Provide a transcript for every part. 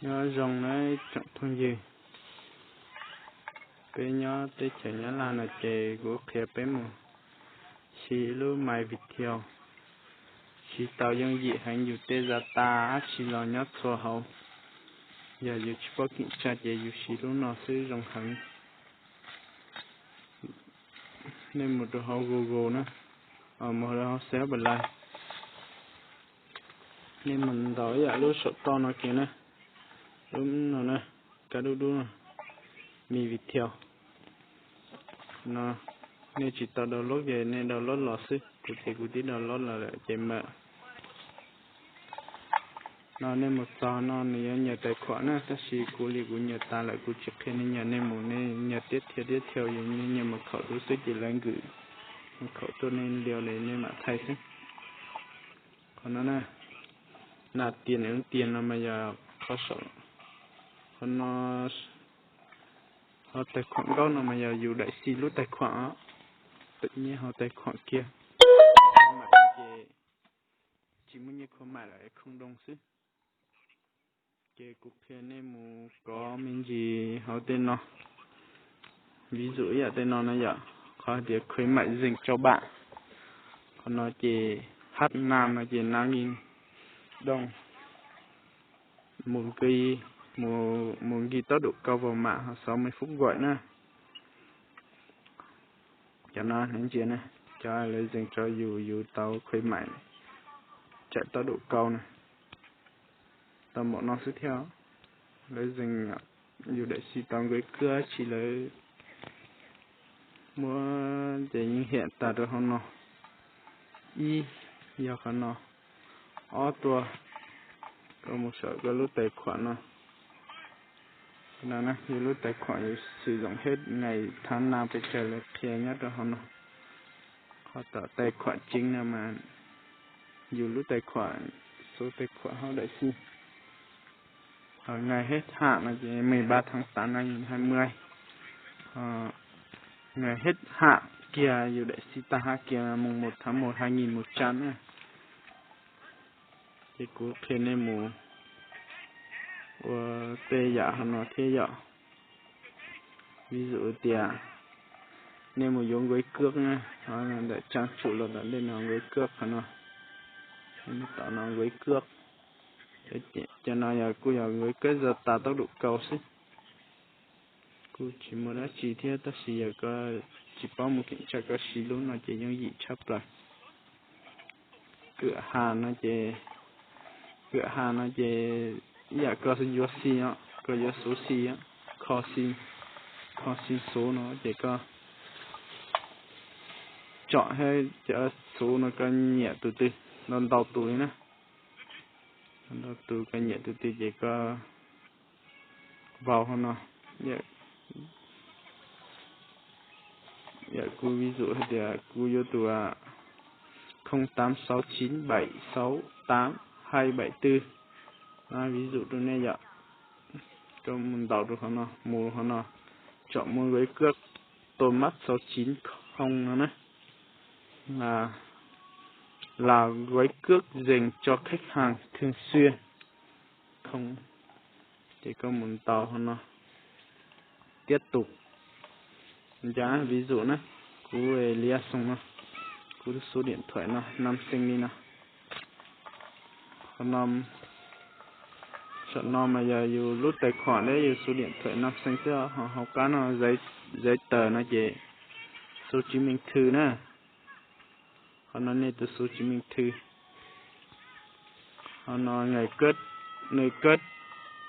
Nyob zoo nawb tsoom phooj ywg, peb nyob teb chaws Nyab Laj no ces kuv qhia peb mus siv lub Maiv Viettel, siv tau yooj yim heev, yus tej data dab tsi los nyob txhua hauv. Yog yus tsis paub keem tsawg ces yus siv lub no xwb zoo heev. Nej mus rau hauv Google na, mus rau hauv xab pas lais, nej mus ntaus ib yam lub saum toj no kiag na, lub no na, kab dub dub no, Maiv Viettel no. Nej tsis tau download ces nej download los xwb, kuv ces kuv twb download los lawm ces mam. No nej mus txog no nws yuav nyias tais khuam na, tab sis kuv li kuv nyias tas lawm kuv tsis qhia nej nyias, nej mus nej nyias tiab thiav tiab thiav, yus nyias mus khaum dub xwb ces lawv nkwm mus khaum tuaj nej liu li nej mam thaij xwb. Qhov no na, nas tias nws tias no mas yog qhov saum, qhov no, qhov tais khuam nkaub no mas yog yus daim xi lub tais khuam os, nyiaj hauv tais khuam kiag. Khwv maim ces tsis muaj nyiaj khwv maim lawm, khoom doo xwb. Ces kuv qhia nej mus kov me ntsis hauv tej no. Ví dụ ib yam tej no na yom, qhov tias khwv maim zeem tso bam, qhov no ces hab nam no ces nam nki doo, mus nki, mus nki tốc độ cao vào mạng sáu mươi phút gọi na. Cov no nej ntsia na, cov lawv zeem tso yus, yus tau khwv maim tsaim tốc độ cao na. Tau npaum no xwb thiab, lawv zeem yus daim xi tau nqi kawg tsis lawv muab ces yeej hiam tas rau hauv no. Ib, yog qhov no. Ob tuaj, koj mus saum koj lub tais khuam no. No yog lub tais khuam yus sử dụng hết ngày tháng năm pes tsawg lawv qhia nyob rau hauv no. Qhov tom tais khuam chính no mas yus lub tais khuam, số tài khoản hauv daim xi. Ngày hết hạn no ces mười ba tháng tám năm hai mươi. Ngày hết hạn kiag yus daim xi tag hab kiag mùng một tháng một hai nghìn một trăm na. Ces kuv qhia nej mus ua tej yam hauv no thiab yom. Ví dụ tias nej mus yuav nkuaj kawg na, ntawm trang chủ los ntawm ntej no nkuaj kawg qhov no, tom no nkuaj kawg. Cov no yog kuj yog nkuaj kawg za tas tốc độ cao xwb. Kuj tsis muaj dab tsi thiab tab sis yog koj tsis paub mus keem tsawg koj siv lub no ces yooj yim tshaj plaws. Kwam ha no ces, kwam ha no ces ib yam koj yuav xi os, koj yuav xuv xi, kho xi, kho xi xuv no ces koj tsom cov xuv no koj nyiam tus twg, ntau ntau tus li na. Ntau tus koj nyiam tus twg ces koj vau hauv no. Yam kuv ví dụ hais tias kuv yuav tus không tám sáu chín bảy sáu tám hai bảy tư. Ví dụ rau nej yom, koj mus ntaus rau hauv no, mus hauv no, chọn mua gói cước tô mát sáu chín không no na. Là, là gói cước dành cho khách hàng thường xuyên không. Ces koj mus ntaus hauv no, tiếp tục. Ncaj ví dụ na, kuv liab xoo no, kuv số điện thoại no, năm sinh li no. Qhov no, saum no mas yog yus lub tais khuam thiab yus số điện thoại năm sinh xwb, ho hauv qab no giấy tờ no ces số chứng minh thư na. Qhov no nej tus số chứng minh thư. Qhov no ngày kết, ngày kết,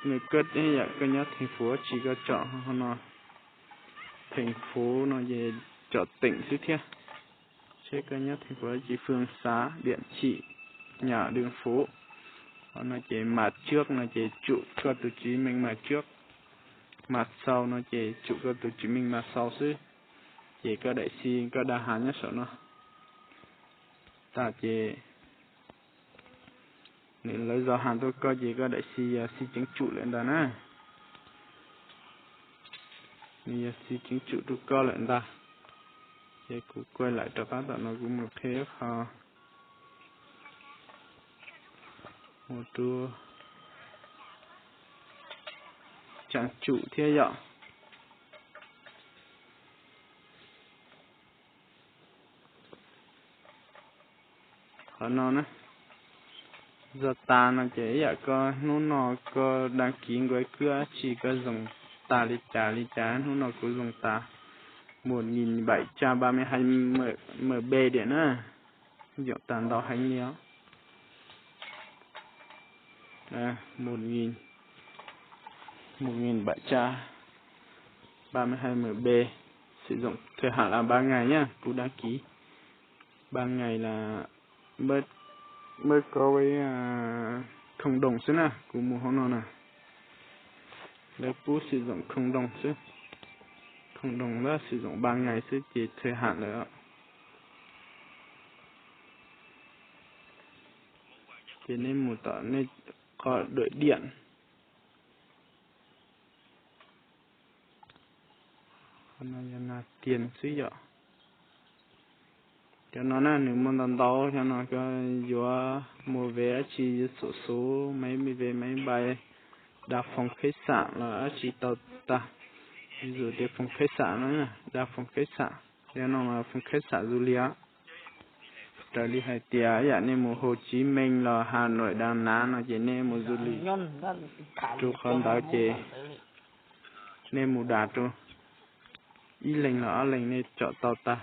ngày kết ib yam koj nyob thành phố dab tsi koj chọn hauv no. Thành phố no ces chọn tỉnh xwb thiab. Seb koj nyob thành phố dab tsi, phường xã, địa chỉ, nhà, đường phố. Qhov no ces mà trước no ces tsum koj tus chứng minh mà trước. Mà sau no ces tsum koj tus chứng minh mà sau xwb. Ces koj daim xi koj daj hav nyob saum no. Tas ces nws lawv zov hav rau koj ces koj daim xi yog xi chính chủ lawm ntag na. Nws yog xi chính chủ rau koj lawm ntag. Ces kuv quay lại rov qab tom no kuv mus qhia qho mus rau tsum thiab yom. Qhov no na, zog tas no ces ib yam koj hnub no koj đăng ký nkuaj kwb dab tsi koj zoo tas li cas li cas, hnub no kuv zoo tas một nghìn bảy trăm ba mươi hai M B điểm na, yoom tas ntau heev li os. Một nghìn, một nghìn bảy trăm ba mươi hai M B, sử dụng thời hạn là ba ngày nhá, kuv đăng ký ba ngày là mới, mới có với cộng đồng xwb na, kuv mus hauv no na. Lawv pub sử dụng cộng đồng xwb, cộng đồng đó sử dụng ba ngày xwb ces thời hạn lawm. Ces nej mus tom nej qhov đổi điểm. Qhov no yog nab tias xwb yom. Cov no na nws muaj ntau ntau, cov no koj yuav mua vé dab tsi, yuav xov số, máy, vé máy bay, đặt phòng khách sạn los dab tsi tau tag. Ví dụ tias phòng khách sạn no, đặt phòng khách sạn, cov no mas phòng khách sạn du lịch. Raws li hais tias yam nej mus Hồ Chí Minh los Hà Nội, Đà Nẵng no ces nej mus du lịch rau qhov ntawd ces nej mus das rau ib leeg los ob leeg nej tsom tau tag.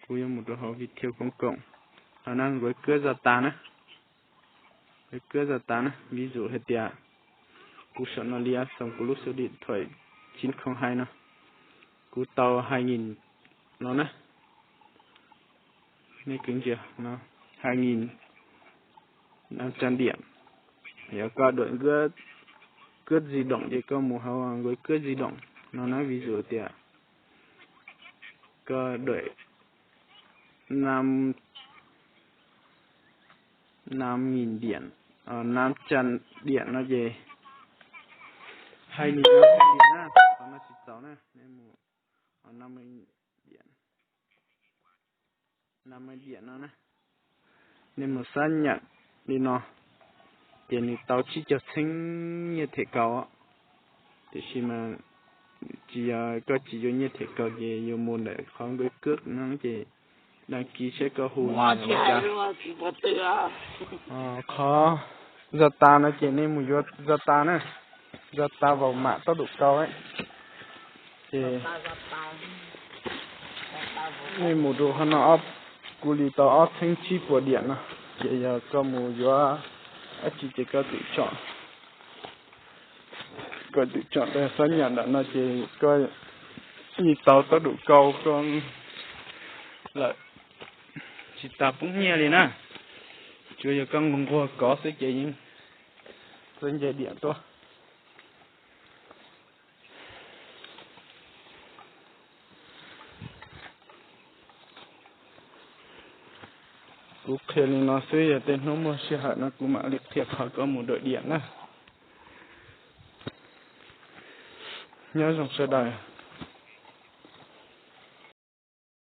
Kuv yuav mus rau hauv video công cộng. Qhov no nkuaj kwb zog tas na, nkuaj kwb zog tas na, ví dụ hais tias kuv saum no li, xoo kuv lub số điện thoại chín không hai no, kuv tau hai nghìn no na. Nej kwv ntsia no, hai nghìn năm trăm điểm. Yog koj đổi nkuaj kwb di động ces koj mus hauv nkuaj kwb di động no na, ví dụ tias koj đổi năm, năm nghìn điểm, năm trăm điểm no ces hai nghìn năm trăm điểm na, qhov no tsis txaus na, nej mus năm mươi điểm, năm mươi điểm no na, nej mus xác nhận li no ces nws tau tsib caug txheeb nyiaj them kaus. Tiam sis mas tsis yog, koj tsis yuav nyiaj them kaus ces yuav mus ntawm qhov nkuaj kwb no ces đăng ký saib koj hu li cas. Qhov zog tas no ces nej mus yuav zog tas na, zog tas vào mạng tốc độ cao. Ces nej mus rau qhov no, kuv li tau ob txheeb tsib puas điểm no, ces yog koj mus yuav dab tsi ces koj twm tsom, koj twm tsom xác nhận ntawm no ces koj yeej tau tốc độ cao koj lawm, tsis tas poob nyiaj li na. Tsuas yog koj nquag nquag kov xwb ces yeej txawj nce điểm tuaj. Kuv qhia li no xwb, yog tej hnub muaj sij hawm no kuv mam li qhia qhov koj mus đổi điểm na. Nyob zoo sawv daws.